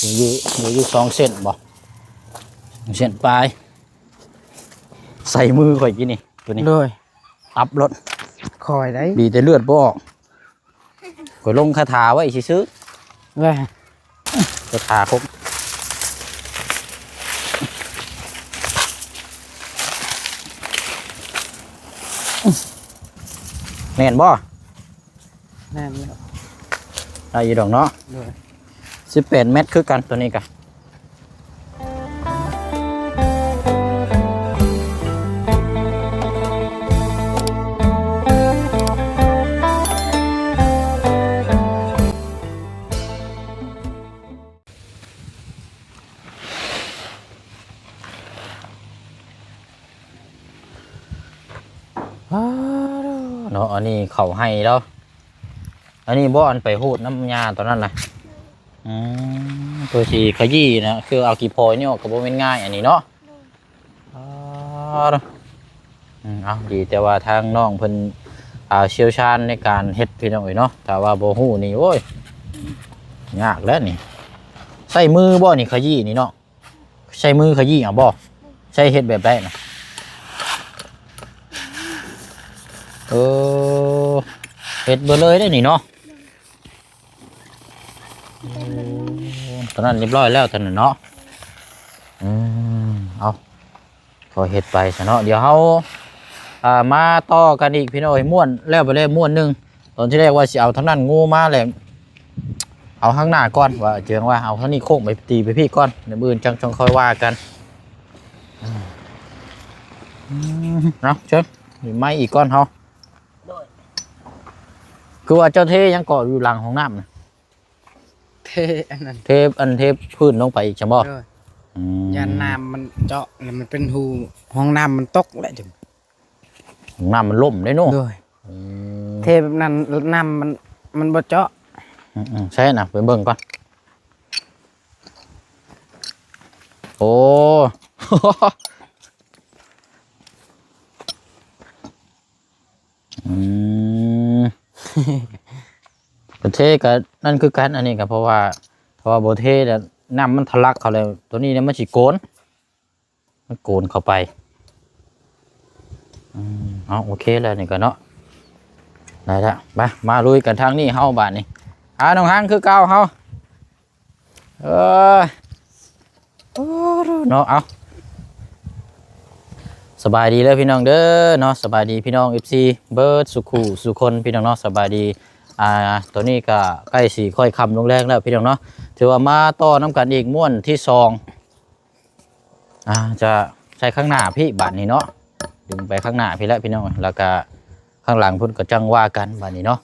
ມີຢູ່ ມີຢູ່ສອງເຊັນບໍ່? ສອງເຊັນປາຍ. ໃສ່ມືຂ້ອຍກີ້ນີ້ ໂຕນີ້ ໂດຍ ອັບໂລດ ຄ່ອຍໄດ໋ ດີແຕ່ເລືອດບໍ່ອອກ. ຂ້ອຍລົງຄາຖາໄວ້ຊື່ໆ ແວ່ ຄາຖາຄົບ ແມ່ນບໍ່? ແມ່ນແລ້ວ ໄດ້ຢູ່ດອກເນາະ ໂດຍ ສິບແປດແມັດຄືກັນ ໂຕນີ້ກະ. ເນາະ ອັນນີ້ເຂົ້າໄຮ່ແລ້ວ ອັນນີ້ບໍ່ ອັນໄປຮູດນ້ຳຫຍ້າຕອນນັ້ນນະ. ອືມ ເພື່ອຊິຂະຢີ້ນະ ຄືເອົາຂີ້ພອຍນີ້ອອກກໍບໍ່ແມ່ນງ່າຍອັນນີ້ເນາະ. ໂດຍ ອໍ ອືມ ເອົາ ດີແຕ່ວ່າທາງນ້ອງເພິ່ນ ອ່າ ຊ່ຽວຊານໃນການເຮັດ ພີ່ນ້ອງເອີຍເນາະ. ຖ້າວ່າບໍ່ຮູ້ນີ້ ໂອ້ຍ ຍາກແລ້ວນີ້. ໃຊ້ມືບໍ່ນີ້ ຂະຢີ້ນີ້ເນາະ? ໃຊ້ມືຂະຢີ້ເອົາບໍ່? ໃຊ້ເຮັດແບບໃດນະ? ເອີ ເຮັດເບິດເລີຍເດ້ນີ້ເນາະ. ໂອ້ ຕອນນັ້ນຮຽບຮ້ອຍແລ້ວຕອນນັ້ນເນາະ. ອືມ ເອົາ ກໍເຮັດໄປຊະເນາະ. ດຽວເຮົາ ອ່າ ມາຕໍ່ກັນອີກ ພີ່ນ້ອງເອີຍ. ມ້ວນແລ້ວໄປແລ້ວມ້ວນໜຶ່ງ. ຕອນທີແລກວ່າຊິເອົາທາງນັ້ນງູມາແລ້ວ ເອົາທາງໜ້າກ່ອນ ວ່າເຈີງວ່າເອົາທາງນີ້ໂຄ້ງໄປ ຕີໄປພີ້ກ່ອນ ມື້ອື່ນຈັ່ງ ຈັ່ງຄ່ອຍວ່າກັນ. ອືມ ເອົາ ເຊີນ ມີໄມ້ອີກກ່ອນເຮົາ. ໂດຍ ຄືວ່າເຈົ້າເທຫຍັງເກາະຢູ່ຫຼັງຫ້ອງນ້ຳນະ? ເທອັນນັ້ນ ເທ ອັນເທພື້ນລົງໄປອີກຊັ້ນບໍ່? ໂດຍ ອືມ ຢ້ານນ້ຳມັນເຈາະ ແລ້ວມັນເປັນຮູ ຫ້ອງນ້ຳມັນຕົກແຫຼະ ຫ້ອງນ້ຳມັນລົ້ມເດ້ເນາະ. ໂດຍ ອືມ ເທແບບນັ້ນ ນ້ຳມັນ ມັນບໍ່ເຈາະ. ອືມໆ ໃຊ່ນະ ໄປເບິ່ງກ່ອນ. ໂອ້ ອືມ ເທກໍນັ້ນຄືກັນ ອັນນີ້ກໍເພາະວ່າ ຖ້າວ່າບໍ່ເທແລ້ວ ນ້ຳມັນທະລັກເຂົ້າແລ້ວ ໂຕນີ້ນະມັນຊິໂກນ ມັນໂກນເຂົ້າໄປ. ອືມ ເອົາ ໂອເຄແລ້ວນີ້ກໍເນາະ ໄດ້ແລ້ວ. ມາ ມາລຸຍກັນທາງນີ້ເຮົາບາດນີ້. ອ່າ ນ້ອງຮັງຄືເກົ່າເຮົາ. ເອີ ໂອ້ ເນາະ ເອົາ ສະບາຍດີເດີພີ່ນ້ອງເດີເນາະ. ສະບາຍດີພີ່ນ້ອງເອັຟຊີເບິດສູ່ຄູ່ສູ່ຄົນ ພີ່ນ້ອງເນາະ. ສະບາຍດີ ອ່າ ຕອນນີ້ກໍໃກ້ຊິຄ່ອຍຄ່ຳລົງແລງແລ້ວ ພີ່ນ້ອງເນາະ. ຖືວ່າມາຕໍ່ນຳກັນອີກມ້ວນທີສອງ. ອ່າ ຈະໃສ່ຂ້າງໜ້າພີ້ບາດນີ້ເນາະ ດຶງໄປຂ້າງໜ້າພີ້ແຫຼະພີ່ນ້ອງ ແລ້ວກະຂ້າງຫຼັງພຸ້ນກໍຈັ່ງວ່າກັນບາດນີ້ເນາະ.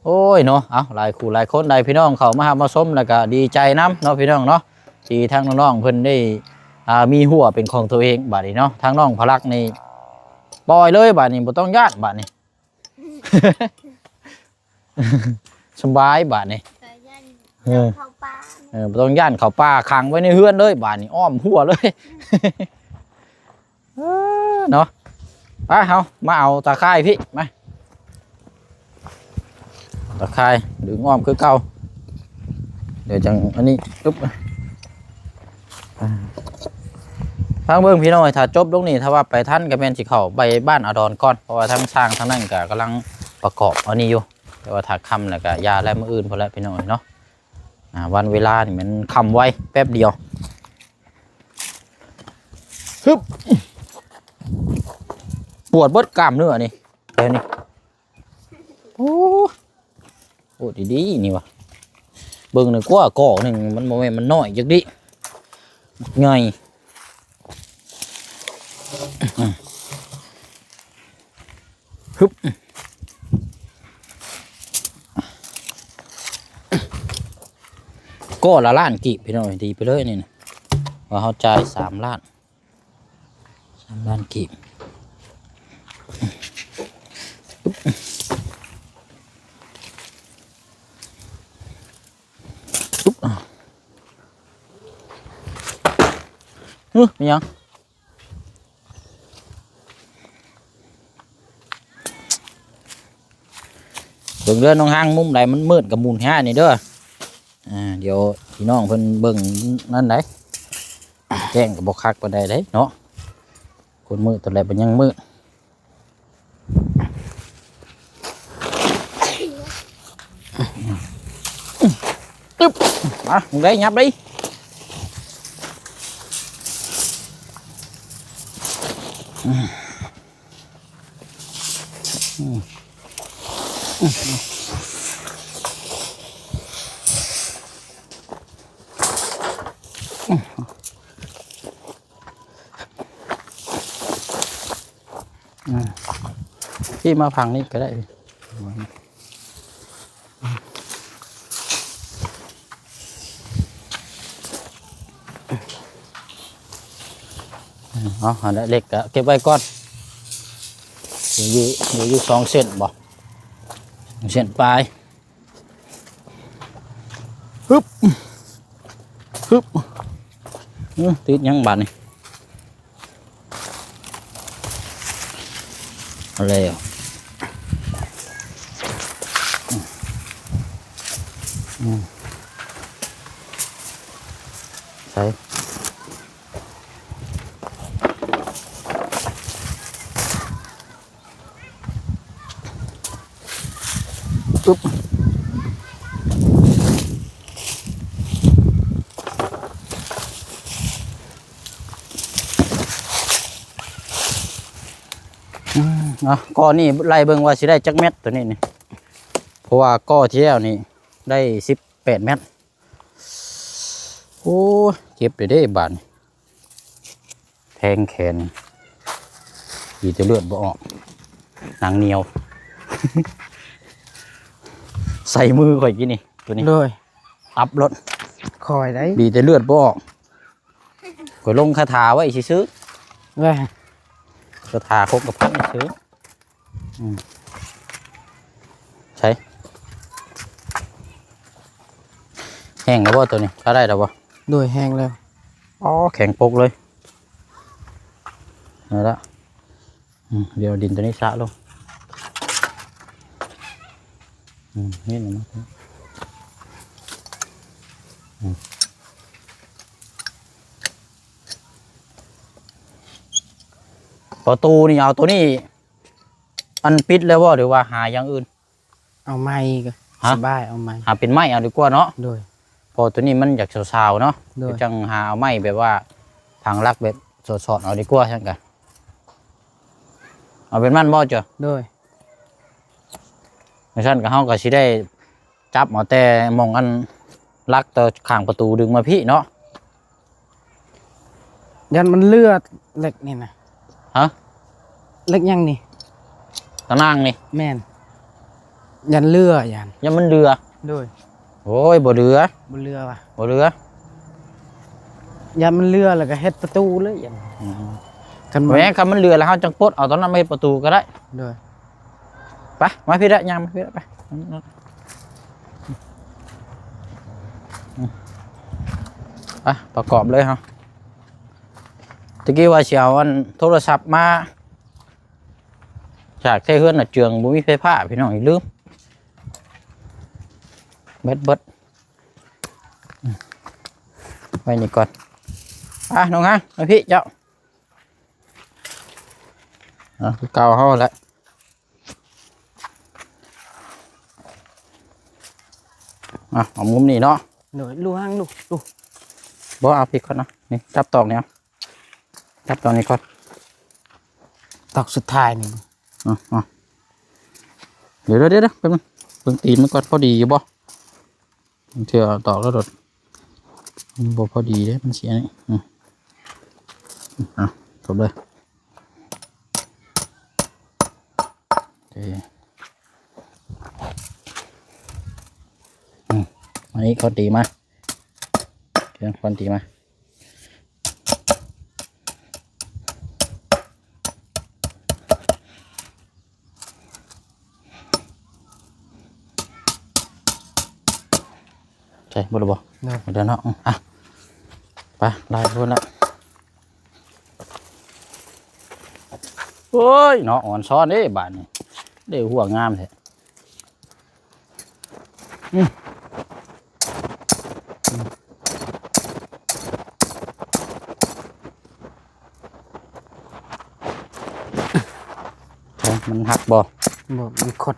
ໂອ້ຍເນາະ ເອົາ ຫຼາຍຄູ່ຫຼາຍຄົນ ຫຼາຍພີ່ນ້ອງເຂົ້າມາຮັບມາຊົມ ແລ້ວກະດີໃຈນຳເນາະ ພີ່ນ້ອງເນາະ ທີ່ທາງນ້ອງໆເພິ່ນໄດ້ ອ່າ ມີຮົ້ວເປັນຂອງຕົວເອງບາດນີ້ເນາະ. ທາງນ້ອງພະລັກນີ້ປ່ອຍເລີຍບາດນີ້ ບໍ່ຕ້ອງຢ້ານບາດນີ້. ສະບາຍບາດນີ້ ກໍຢ້ານ ເອີ ເຂົ້າປ່າ ເອີ ບໍ່ຕ້ອງຢ້ານເຂົ້າປ່າ ຂັງໄວ້ໃນເຮືອນເລີຍບາດນີ້ ອ້ອມຮົ້ວເລີຍ. ເອີ ເນາະ ໄປ ເຮົາມາເອົາຕາຂ່າຍພີ້ ມາ ຕາຂ່າຍດຶງອ້ອມຄືເກົ່າ. ດຽວຈັ່ງອັນນີ້ ອຶບ ອ່າ ຟັງເບິ່ງພີ່ນ້ອງເອີຍ ຖ້າຈົບລົງນີ້ ຖ້າວ່າໄປທັນກໍແມ່ນຊິເຂົ້າໄປບ້ານອາດອນກ່ອນ ເພາະວ່າທາງຊ່າງທາງນັ້ນກໍກຳລັງປະກອບອັນນີ້ຢູ່. ແຕ່ວ່າຖ້າຄ່ຳແລ້ວກໍຢ່າແລ້ວ ມື້ອື່ນພຸ້ນແຫຼະພີ່ນ້ອງເອີຍເນາະ. ອ່າ ວັນເວລານີ້ມັນຄ່ຳໄວ ແປັບດຽວ. ຮຶບ ປວດເບິດກ້າມເນື້ອນີ້ ແຖວນີ້. ໂອ້ ໂອ້ ດີໆ ນີ້ຫວາ ເບິ່ງໜ້ອຍກວ່າ ກໍໜຶ່ງ ມັນບໍ່ແມ່ນມັນນ້ອຍຈັກດິ ໃຫຍ່. ຮຶບ ກໍລະລ້ານກີບ ພີ່ນ້ອງ ດີໄປເລີຍນີ້ນະ ວ່າເຮົາຈ່າຍສາມລ້ານ. ສາມລ້ານກີບ. ຫຶ ແມ່ນຫຍັງ? ເບິ່ງເດີນ້ອງຮັງ ມຸມໃດມັນມືດກໍໝູນແຮະນີ້ເດີ. ອ່າ ດຽວ ພີ່ນ້ອງເພິ່ນເບິ່ງນັ້ນໃດ ແຈ້ງກໍບໍ່ຄັກປານໃດເດ້ເນາະ ຄົນມືດຕອນແລກມັນຍັງມືດ. ອຶບ ມາ ມຶງໄດ້ຫຍັບໄດ້ ອືມ ອືມ ອືມ ອືມ ພີ່ມາຝັ່ງນີ້ກໍໄດ້ ເອົາ ອັນເລັກກໍເກັບໄວ້ກ່ອນ ເຫຼືອຢູ່ ເຫຼືອຢູ່ສອງເສັ້ນບໍ່ ສອງເສັ້ນປາຍ. ຮຶບ ຮຶບ ເອີ ຕິດຫຍັງບາດນີ້ ເອົາແລ້ວ ອືມ ໃສ່ ອຶບ ອືມ ເນາະ ກໍນີ້ໄລ່ເບິ່ງວ່າຊິໄດ້ຈັກແມັດ ໂຕນີ້ນີ້ ເພາະວ່າກໍທີ່ແລ້ວນີ້ໄດ້ສິບແປດແມັດ. ໂອ້ຍ ເຈັບເດ້ບາດນີ້ ແທງແຂນ ດີແຕ່ເລືອດບໍ່ອອກ ໜັງໜຽວ ໃສ່ມືຂ້ອຍກີ້ນີ້ ໂຕນີ້ ໂດຍ ອັບໂລດ ຄ່ອຍໄດ໋ ດີແຕ່ເລືອດບໍ່ອອກ ຂ້ອຍລົງຄາຖາໄວ້ຊື່ໆ ແວ່ ຄາຖາຄົງກະພັນຊື່ ອືມ ໃສ ແຫ້ງແລ້ວບໍ່ໂຕນີ້ ກໍໄດ້ແລ້ວບໍ່ ໂດຍ ແຫ້ງແລ້ວ ອໍ ແຂງປົກເລີຍ ເອົາລະ ອືມ ດຽວເອົາດິນໂຕນີ້ຊະລົງ ອືມ ນີ້ນະ ອືມ ປະຕູນີ້ເອົາໂຕນີ້ ອັນປິດແລ້ວບໍ່ ຫຼືວ່າຫາຢ່າງອື່ນ ເອົາໄມ້ກໍ ຮະ ສະບາຍ ເອົາໄມ້ ຫາເປັນໄມ້ເອົາດີກວ່າເນາະ ໂດຍ ເພາະໂຕນີ້ມັນຢາກຊາວໆເນາະ ໂດຍ ຈັ່ງຫາເອົາໄມ້ແບບວ່າທາງຫຼັກແບບສອດໆເອົາດີກວ່າຊັ້ນກະ ເອົາແບບນັ້ນບໍ່ເຈົ້າ ໂດຍ ຈັ່ງຊັ້ນກໍເຮົາກໍຊິໄດ້ຈັບເອົາແຕ່ໝ່ອງອັນຫຼັກຕໍ່ຂ້າງປະຕູດຶງມາພີ້ເນາະ. ຢ້ານມັນເຫຼືອເຫຼັກນີ້ນະ ຮະ ເຫຼັກຫຍັງນີ້ ຕາໜ່າງນີ້ ແມ່ນ ຢ້ານເຫຼືອ ຢ້ານ ຢ້ານມັນເຫຼືອ ໂດຍ ໂອ້ຍ ບໍ່ເຫຼືອ ບໍ່ເຫຼືອຫວາ ບໍ່ເຫຼືອ ຢ້ານມັນເຫຼືອແລ້ວກໍເຮັດປະຕູເລີຍ ຢ້ານ ອືມ ຄັນມັນ ແມ່ນ ຄັນມັນເຫຼືອແລ້ວເຮົາຈັ່ງປົດເອົາຕອນນັ້ນມາເຮັດປະຕູກໍໄດ້ ໂດຍ. ໄປ ມາພີ້ລະ ຍ່າງມາພີ້ລະ ໄປ ໄປ ປະກອບເລີຍເຮົາ ຕະກີ້ວ່າຊິເອົາອັນໂທລະສັບມາ ຈາກແທ້ເຮືອນນະເຈືອງບໍ່ມີໄຟຟ້າ ພີ່ນ້ອງ ລືມ ແບັດເບິດ ໄວ້ນີ້ກ່ອນ ອ່ະ ນ້ອງຮາງ ມາພີ້ເຈົ້າ ອ່ະ ຄືເກົ່າເຮົາແຫຼະ ອ່ະ ເອົາມຸມນີ້ເນາະ ໂດຍ ລູກຫາງລູກ ລູກ ບໍ່ ເອົາພີ້ກ່ອນເນາະ ນີ້ ຈັບຕອກນີ້ ເອົາ ຈັບຕອກນີ້ກ່ອນ ຕອກສຸດທ້າຍນີ້ ອ່ະ ອ່ະ ດຽວ ດຽວ ດຽວ ແປັບໜຶ່ງ ເບິ່ງຕີນມັນກ່ອນ ພໍດີຢູ່ບໍ່? ບາງເທື່ອຕອກແລ້ວໂດດ ມັນບໍ່ພໍດີເດ້ ມັນຊິອັນນີ້ ອືມ ອ່ະ ຈົບເລີຍ ໂອເຄ ອືມ ອັນນີ້ຂ້ອຍຕີມາ ເອົາຄ້ອນຕີມາ ໃສ່ໝົດແລ້ວບໍ່? ເນາະ ໝົດແລ້ວເນາະ ອືມ ອ່ະ ໄປ ຫຼາຍຄົນລະ ໂອ້ຍ ເນາະ ອ່ອນຊ້ອນເດ້ບາດນີ້ ໄດ້ຫົວງາມແທ້ ອືມ ອືມ ມັນຫັກບໍ່? ບໍ່ ມັນຂົດ.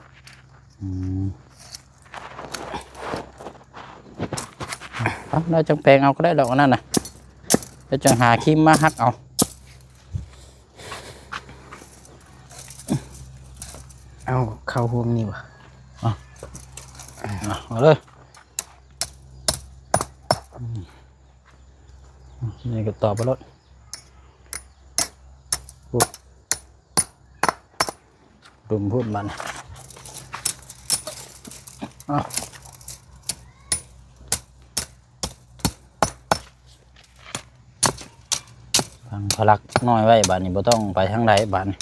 ອືມ ເອົາ ແລ້ວຈັ່ງແປງເອົາກໍໄດ້ດອກ ອັນນັ້ນນະ ແລ້ວຈັ່ງຫາຄີມມາຫັກເອົາ. ເອົາເຂົ້າຫ່ວງນີ້ຫວາ? ເອົາ ເອົາເລີຍ. ອືມ ນີ້ກໍຕໍ່ໄປໂລດ. ໂອ້ ດຸມພຸ້ນມັນ. ເອົາ ຝັງພະລັກນ້ອຍໄວ້ ບາດນີ້ບໍ່ຕ້ອງໄປທາງໃດບາດນີ້.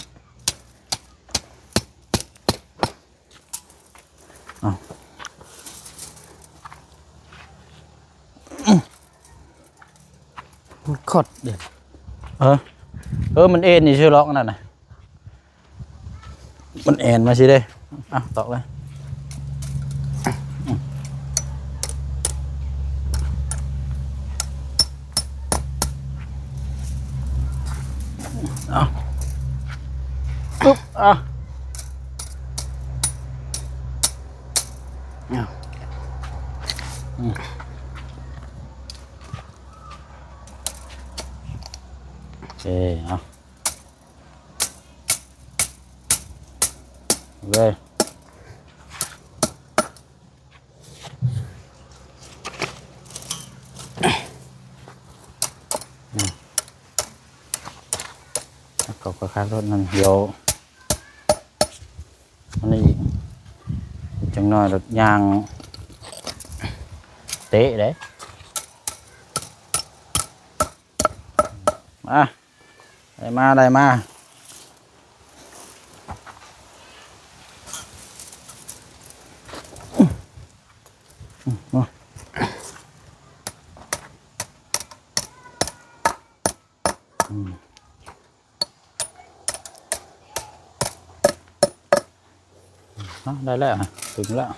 ເອົາ ມັນຂອດເດ້. ເອີ ເອີ ມັນເອັນຢູ່ຊື່ລັອກນັ້ນນະ. ມັນແອນມາຊິເດ້. ອ່ະ ຕອກເລີຍ. ເອົາ ປຶບ ອ່ະ ເອົາ ອືມ ໂອເຄ ເອົາ ເລີຍ. ເອົາເຂົ້າຄັກໆໂລດນັ້ນ ດຽວອັນນີ້ອີກ ຈັກໜ້ອຍລົດຍ່າງເຕະເດ້. ມາ ໄດ້ມາ ໄດ້ມາ. ອືມ ເອົາ ໄດ້ແລ້ວ ເຖິງແລ້ວ.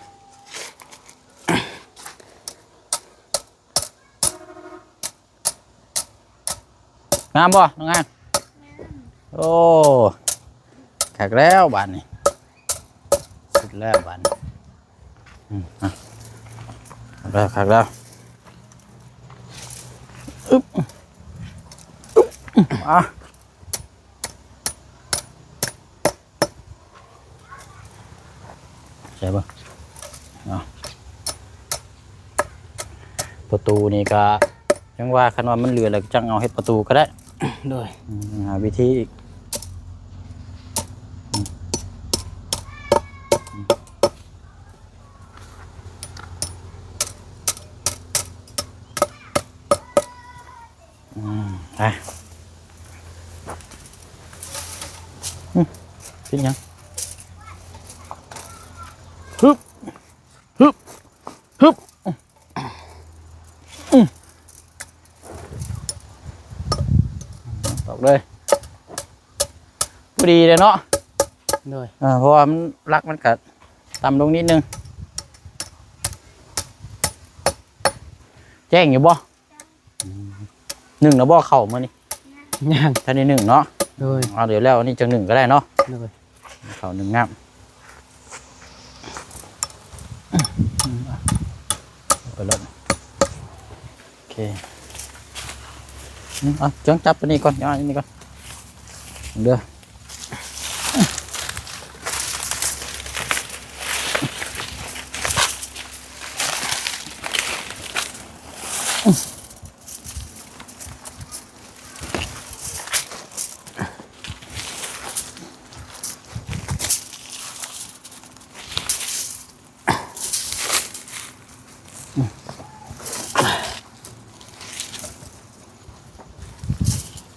ງາມບໍ່ ນ້ອງນາງ? ໂອ້ ຄັກແລ້ວບາດນີ້ ສຸດແລ້ວບາດນີ້. ອືມ ອ່ະ ຄັກແລ້ວ ຄັກແລ້ວ. ອຶບ ອຶບ ອ່ະ ໃສ່ເບິ່ງ ເອົາ ປະຕູນີ້ກະ ຈັ່ງວ່າ ຄັນວ່າມັນເຫຼືອແລ້ວ ຈັ່ງເອົາເຮັດປະຕູກໍໄດ້. ໂດຍ ອືມ ຫາວິທີອີກ. ອືມ ໄປ ອືມ ເປັນຫຍັງ? ຮຶບ ຮຶບ ຮຶບ ອືມ ຕອກເລີຍ ພໍດີເດ້ເນາະ. ໂດຍ ເອີ ເພາະວ່າມັນ ຫຼັກມັນກະຕ່ຳລົງນິດໜຶ່ງ. ແຈ້ງຢູ່ບໍ່? ອືມ ໜຶ້ງແລ້ວບໍ່ເຂົ້າມື້ນີ້? ຍັງ ທັນໄດ້ໜຶ້ງເນາະ. ໂດຍ ເອົາ ດຽວແລ້ວອັນນີ້ຈັ່ງໜຶ້ງກໍໄດ້ເນາະ. ໂດຍ ເຂົ້າໜຶ້ງນ້ຳ ໄປແລ້ວ. ໂອເຄ ອືມ ເອົາ ເຈີງຈັບຕົວນີ້ກ່ອນ ເອົາອັນນີ້ກ່ອນເດີ. ອ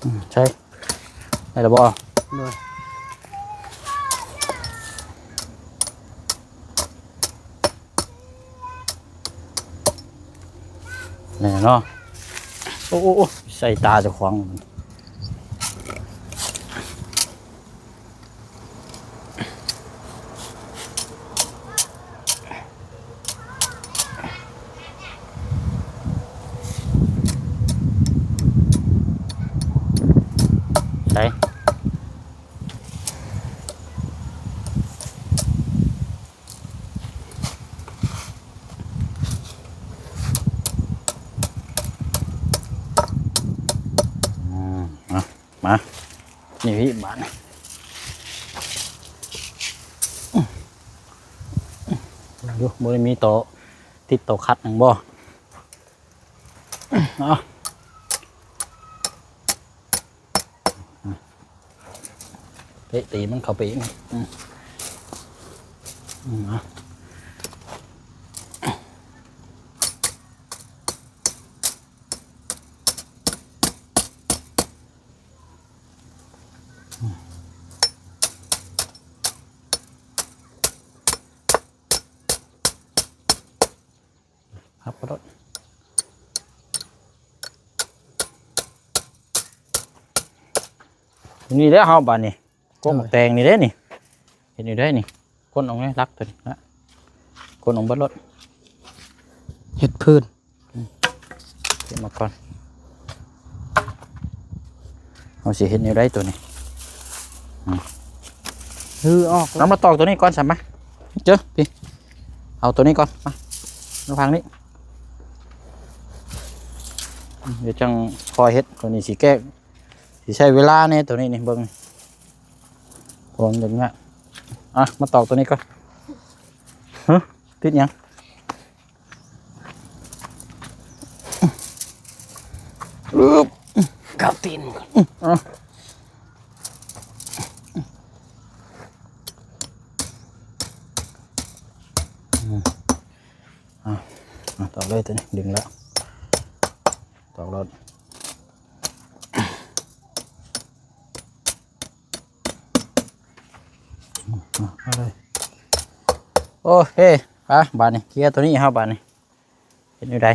ືມ ໃສ່ ໄດ້ແລ້ວບໍ່? ໂດຍ ແນ່ເນາະ. ໂອ້ ໂອ້ ໂອ້ ໃສ່ຕາເຈົ້າຂອງ. ໃສ່. ມາ ນີ້ພີ່ບາດນີ້ ຢູ່ ບໍ່ໄດ້ມີຕໍ່ ຕິດຕໍ່ຂັດຫຍັງບໍ່? ເອົາ ເຕະຕີນມັນເຂົ້າໄປອີກ ອືມ ອືມ ເອົາ ພັບໄປໂລດ ນີ້ແຫຼະເຮົາບາດນີ້ ກົກໝາກແຕງນີ້ເດ້ນີ້ ເຮັດຢູ່ໄດ້ນີ້ ຄົນອອກແນ່ລັກໂຕນີ້ນະ ຄົນອອກເບິດໂລດ ເຮັດພື້ນ ເກັບມາກ່ອນ ເຮົາຊິເຮັດແນວໃດໂຕນີ້ ອືມ ຮື້ອອກ ເອົາມາຕອກໂຕນີ້ກ່ອນຊະ ມາ ເຈີ ພີ່ ເອົາໂຕນີ້ກ່ອນ ມາ ມາທາງນີ້ ດຽວຈັ່ງຄ່ອຍເຮັດ ໂຕນີ້ຊິແກ້ ຊິໃຊ້ເວລາແດ່ໂຕນີ້ນີ້ ເບິ່ງ ໂອ້ ມັນຍາກ ອ່ະ ມາຕອກໂຕນີ້ກ່ອນ ຮະ ຕິດຫຍັງ? ອຶບ ເຂົ້າຕີນ ອືມ ເອົາ ເອົາ ຕອກເລີຍໂຕນີ້ ດຶງແລ້ວ ຕອກໂລດ ເອົາເລີຍ ໂອເຄ ໄປ ບາດນີ້ ເຄຍໂຕນີ້ເຮົາບາດນີ້ ເຮັດແນວໃດ?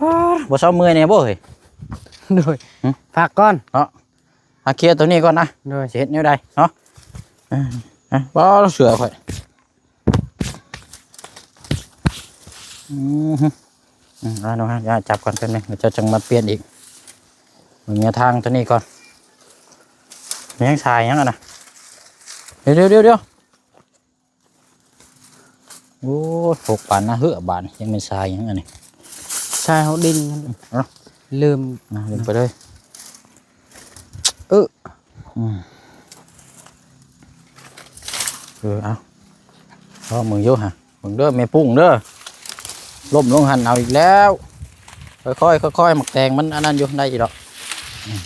ອ້າ ບໍ່ເຊົາເມື່ອຍແດ່ບໍ່ເຮີ້ຍ? ໂດຍ ຫຶ? ພັກກ່ອນເນາະ ຫາເຄຍໂຕນີ້ກ່ອນນະ ໂດຍ ຊິເຮັດແນວໃດເນາະ? ເອີ ເອີ ບໍ່ເຊື່ອຂ້ອຍ ອືມ ອືມ ເອົາ ນ້ອງຮັກ ຢ່າ ຈັບກ່ອນແປັບໜຶ່ງ ແລ້ວເຈົ້າຈັ່ງມາປ່ຽນອີກ ເບິ່ງແນວທາງໂຕນີ້ກ່ອນ ແມ່ນຫຍັງ ສາຍຫຍັງຫັ້ນນະ? ດຽວ ດຽວ ດຽວ ໂອ້ ໂພກປານນາເຮືອບາດນີ້ ຍັງແມ່ນສາຍຫຍັງອັນນີ້? ສາຍເຮົາດິນ ເອົ້າ ລືມ ອ່ະ ລົງໄປເລີຍ ເອີ ອືມ ເອີ ເອົາ ລອງເບິ່ງຢູ່ຫະ ເບິ່ງເດີ ແມ່ປຸ້ງເດີ ລົ້ມລົງຫັ້ນເອົາອີກແລ້ວ ຄ່ອຍໆ ຄ່ອຍໆ ໝາກແຕງມັນອັນນັ້ນຢູ່ ໄດ້ຢູ່ດອກ ອືມ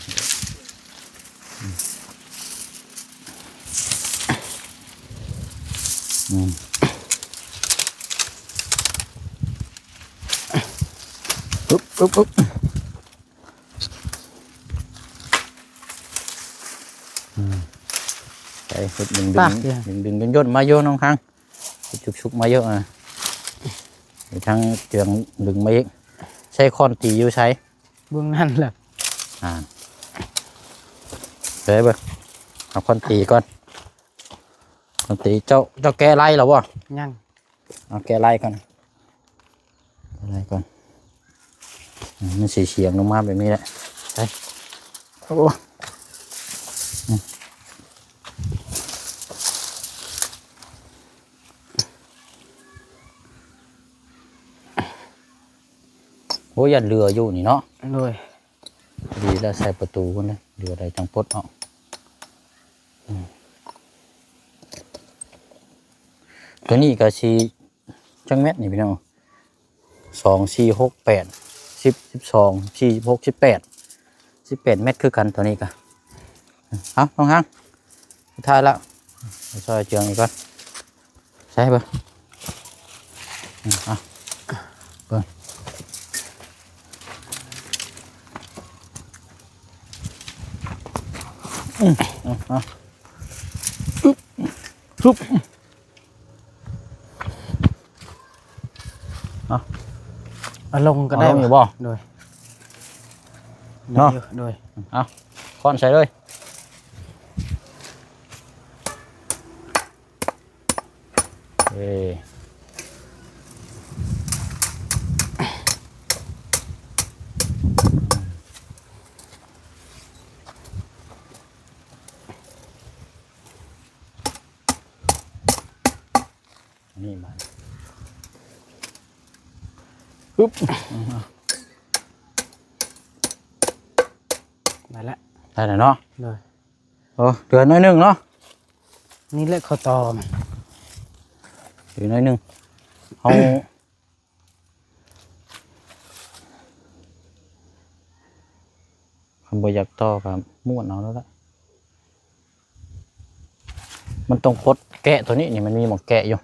ອືມ ອຶບ ອຶບ ອຶບ ອືມ ໄປ ເຮັດດຶງໆ ດຶງໆ ຍ່ນໆ ມາຢູ່ນ້ອງຄັງ ຊຸກໆ ມາຢູ່ ອ່າ ມີທັງເຈືອງດຶງມາອີກ ໃຊ້ຄ້ອນຕີຢູ່ໃສ? ເບື້ອງນັ້ນແຫຼະ ອ່າ ເບິ່ງ ເອົາຄ້ອນຕີກ່ອນ ຄ້ອນຕີ ເຈົ້າ ເຈົ້າແກະໄລ່ແລ້ວບໍ່? ຍັງ ເອົາແກະໄລ່ກ່ອນ ແກະໄລ່ກ່ອນ ອືມ ມັນຊິສຽງລົງມາແບບນີ້ແຫຼະ ໄປ ໂອ້ ອືມ ໂອ້ ຢ້ານເຫຼືອຢູ່ນີ້ເນາະ ໂດຍ ດີແລ້ວໃສ່ປະຕູພຸ້ນເດ້ ເຫຼືອໄດ້ຈັ່ງປົດອອກ ອືມ ໂຕນີ້ກະຊິ ຈັກແມັດນີ້ພີ່ນ້ອງ ສອງ ສີ່ ຫົກ ແປດ ສິບ ສິບສອງ ສິບສີ່ ສິບຫົກ ສິບແປດ ສິບແປດແມັດຄືກັນໂຕນີ້ກະ ເອົາ ນ້ອງຮັກ ສຸດທ້າຍແລ້ວ ຊ່ອຍເຈືອງອີກກ່ອນ ໃສ່ເບິ່ງ ອືມ ເອົາ ເບິ່ງ ອືມ ເອົາ ເອົາ ອຶບ ຮຶບ ເອົາ ເອົາລົງກໍໄດ້ ເອົາລົງຢູ່ບໍ່? ໂດຍ ເນາະ ໄດ້ຢູ່ ໂດຍ ເອົາ ຄ້ອນໃສ່ເລີຍ ເອີ ນີ້ມາ ປຶບ ອືມ ອືມ ອືມ ໄດ້ແລ້ວ ໄດ້ແລ້ວເນາະ. ໂດຍ. ໂອ້ ເດືອນໜ້ອຍໜຶ່ງເນາະ. ນີ້ແຫຼະ ເຂົາຕໍ່ມັນ ເດືອນໜ້ອຍໜຶ່ງ. ເຮົາ ຄັນບໍ່ຢາກຕໍ່ກໍມ້ວນເອົາແລ້ວລະ. ມັນຕ້ອງປົດແກະໂຕນີ້ ນີ້ມັນມີໝ່ອງແກະຢູ່.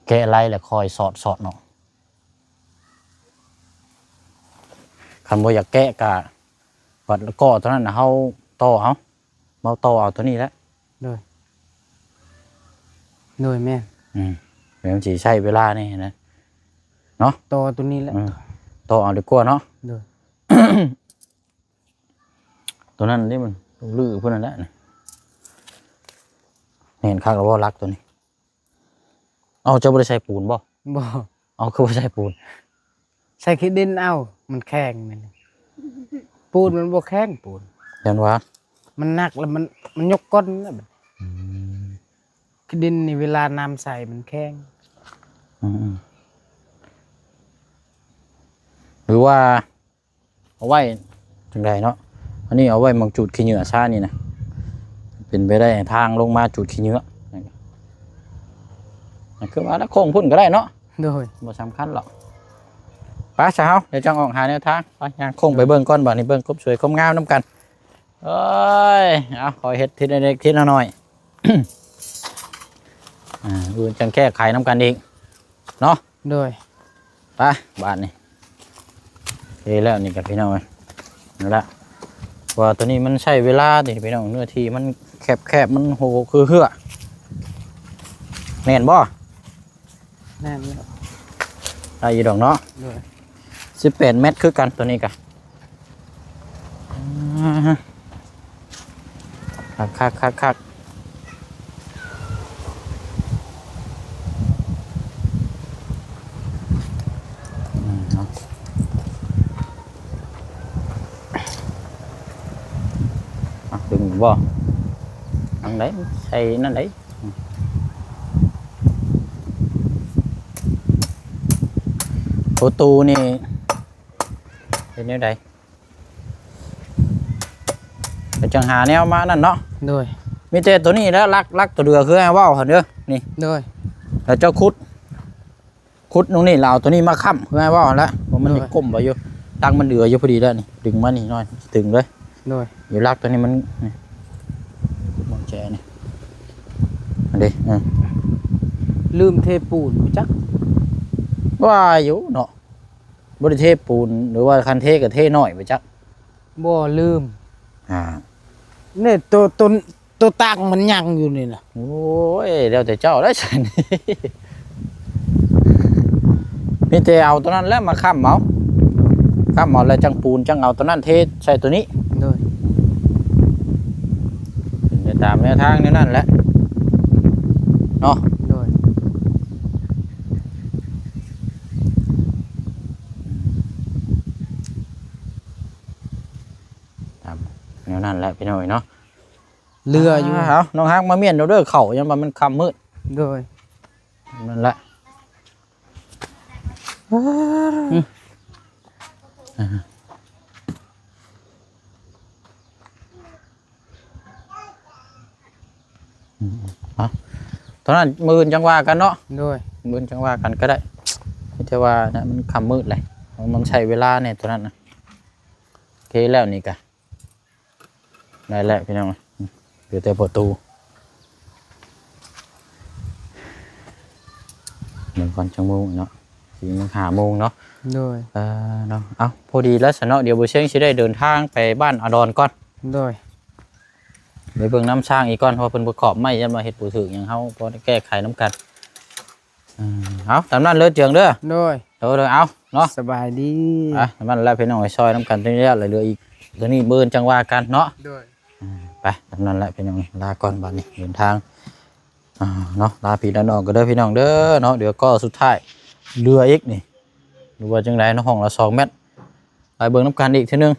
ແກະໄລ່ແລ້ວຄ່ອຍສອດ ສອດເນາະ. ຄັນບໍ່ຢາກແກະກະ ບັດກໍຕົວນັ້ນນະ ເຮົາຕໍ່ເອົາ ເຮົາຕໍ່ເອົາຕົວນີ້ແຫຼະ. ໂດຍ. ໂດຍ ແມ່ນ. ອືມ ແມ່ນ ມັນຊິໃຊ້ເວລາແດ່ນະ ເນາະ. ຕໍ່ຕົວນີ້ແຫຼະ. ອືມ ຕໍ່ເອົາດີກວ່າເນາະ. ໂດຍ. ຕົວນັ້ນເດ້ ມັນລື້ພຸ້ນນັ້ນແຫຼະ. ແໜ້ນຄັກແລ້ວບໍ່ຫຼັກຕົວນີ້? ເອົາ ເຈົ້າບໍ່ໄດ້ໃສ່ປູນບໍ່? ບໍ່. ເອົາ ຄືບໍ່ໃສ່ປູນ? ໃສ່ຂີ້ດິນເອົາ ມັນແຂງ. ປູນມັນບໍ່ແຂງ ປູນ ຢ້ານວ່າ ມັນໜັກແລ້ວ ມັນ ມັນຍົກກົ້ນແລ້ວ. ອືມ ຂີ້ດິນນີ້ເວລານ້ຳໃສ່ມັນແຂງ. ອືມ ຫຼືວ່າ ເອົາໄວ້ຈັ່ງໃດເນາະ. ອັນນີ້ເອົາໄວ້ໝ່ອງຈູດຂີ້ເຫຍື້ອຊະນີ້ນະ ເປັນໄປໄດ້ທາງລົງມາຈູດຂີ້ເຫຍື້ອ. ຄືວ່າລະ ໂຄ້ງພຸ້ນກໍໄດ້ເນາະ. ໂດຍ. ບໍ່ສຳຄັນຫຼອກ. ໄປຊະເຮົາ ດຽວຈັ່ງອອກຫາແນວທາງ. ໄປ ຍ່າງໂຄ້ງໄປເບິ່ງກ່ອນ. ບາດນີ້ເບິ່ງຄວາມສວຍຄວາມງາມນຳກັນ. ເອີຍ ເອົາ ຂໍເຮັດທີລະເລັກທີລະນ້ອຍ. ອາ ອື່ນຈັ່ງແກ້ໄຂນຳກັນອີກເນາະ. ໂດຍ. ໄປ ບາດນີ້ ເອີ ແລ້ວນີ້ກໍພີ່ນ້ອງເອີຍ ນັ້ນລະ ວ່າຕົວນີ້ມັນໃຊ້ເວລາຕິພີ່ນ້ອງ. ເນື້ອທີ່ມັນແຄບໆ ມັນໂຫຄືເຮືອ ແມ່ນບໍ່? ແມ່ນແລ້ວ ໄດ້ຢູ່ດອກເນາະ. ໂດຍ. ສິບແປດແມັດຄືກັນຕົວນີ້ກະ. ອ່າ ຄັກໆໆໆ ອືມ ເອົາ ເອົາ ດຶງບໍ່ ທາງໃດ ໃສ່ນັ້ນໃດ. ອືມ ໂອຕູນີ້ ເປັນແນວໃດ? ໄປຈັ່ງຫາແນວມານັ້ນເນາະ. ໂດຍ. ມີແຕ່ໂຕນີ້ແຫຼະ ຫຼັກ ຫຼັກໂຕເດືອ ຄືອ້າຍເວົ້າຫັ້ນເດີ ນີ້. ໂດຍ. ແລ້ວເຈົ້າຂຸດ ຂຸດຕົງນີ້ ແລ້ວເອົາໂຕນີ້ມາຄ້ຳ ຄືອ້າຍເວົ້າຫັ້ນແຫຼະ ເພາະມັນ ໂດຍ ນີ້ກົ້ມໄວ້ຢູ່ ຫຼັກມັນເດືອຢູ່ພໍດີແລ້ວນີ້ ດຶງມານີ້ໜ້ອຍ ຕຶງເລີຍ. ໂດຍ. ຢູ່ຫຼັກໂຕນີ້ມັນ ນີ້ ມອງແຈນີ້ ອັນນີ້ ເອີ ລືມເທປູນບໍ່ຈັກ ວ່າຢູ່ເນາະ. ບໍ່ໄດ້ເທປູນ ຫຼືວ່າຄັນເທກໍເທໜ້ອຍໄປຈັກ. ບໍ່ ລືມ. ອ່າ ນີ້ໂຕ ໂຕ ໂຕຕັ້ງມັນຍັງຢູ່ນີ້ນະ. ໂອ້ຍ ແລ້ວແຕ່ເຈົ້າໄດ້ຊັ້ນ ມີແຕ່ເອົາໂຕນັ້ນແຫຼະມາຄ້ຳເອົາ ຄ້ຳເອົາແລ້ວຈັ່ງປູນ ຈັ່ງເອົາໂຕນັ້ນເທໃສ່ໂຕນີ້. ໂດຍ. ເປັນໄປຕາມແນວທາງແນວນັ້ນແຫຼະເນາະ. ໂດຍ. ຕາມແນວນັ້ນແຫຼະພີ່ນ້ອງເອີຍເນາະ ເຫຼືອຢູ່. ອ່າ ເອົາ ນ້ອງຮັກມາມ້ຽນເອົາເດີ ເຂົ້າ ຢ້ານວ່າມັນຄ່ຳມືດ. ໂດຍ. ນັ້ນແຫຼະ ອືມ ອ່າ ອືມ ເອົາ ຕອນນັ້ນມື້ອື່ນຈັ່ງວ່າກັນເນາະ. ໂດຍ. ມື້ອື່ນຈັ່ງວ່າກັນກໍໄດ້ ມີແຕ່ວ່ານະ ມັນຄ່ຳມືດແຫຼະ ມັນໃຊ້ເວລາແດ່ຕອນນັ້ນນະ. ໂອເຄແລ້ວນີ້ກະ ໄດ້ແລ້ວພີ່ນ້ອງ ເຫຼືອແຕ່ປະຕູ. ເບິ່ງກ່ອນຈັກໂມງເນາະ ສີ່ໂມງ ຫ້າໂມງເນາະ. ໂດຍ. ເອີ ເນາະ ເອົ້າ ພໍດີແລ້ວຊັ້ນເນາະ ດຽວບໍ່ຊຽງຊິໄດ້ເດີນທາງໄປບ້ານອາດອນກ່ອນ. ໂດຍ. ໄປເບິ່ງນຳຊ່າງອີກກ່ອນ ເພາະວ່າເພິ່ນປະກອບໄມ້ ຢ້ານວ່າເຮັດບໍ່ຖືກຫຍັງ ເຮົາພໍໄດ້ແກ້ໄຂນຳກັນ. ເອີ ເອົາ ຕາມນັ້ນເດີເຈີງເດີ. ໂດຍ. ໂດຍໆ ເອົາເນາະ ສະບາຍດີ. ອ່ະ ນັ້ນແຫຼະພີ່ນ້ອງ ໄປຊ່ອຍນຳກັນຕົວນີ້ແລ້ວ ເຫຼືອອີກຕົວນີ້ມື້ອື່ນຈັ່ງວ່າກັນເນາະ. ໂດຍ. ອ່າ ໄປ ຕາມນັ້ນແຫຼະພີ່ນ້ອງ ລາກ່ອນບາດນີ້ ເດີນທາງ ອ່າ ເນາະ ລາພີ່ລານ້ອງກັນເດີພີ່ນ້ອງເດີເນາະ. ດຽວກໍສຸດທ້າຍເຫຼືອອີກນີ້ ຫຼືວ່າຈັ່ງໃດເນາະ ຫ້ອງລະສອງແມັດ ໄປເບິ່ງນຳກັນອີກເທື່ອໜຶ່ງ.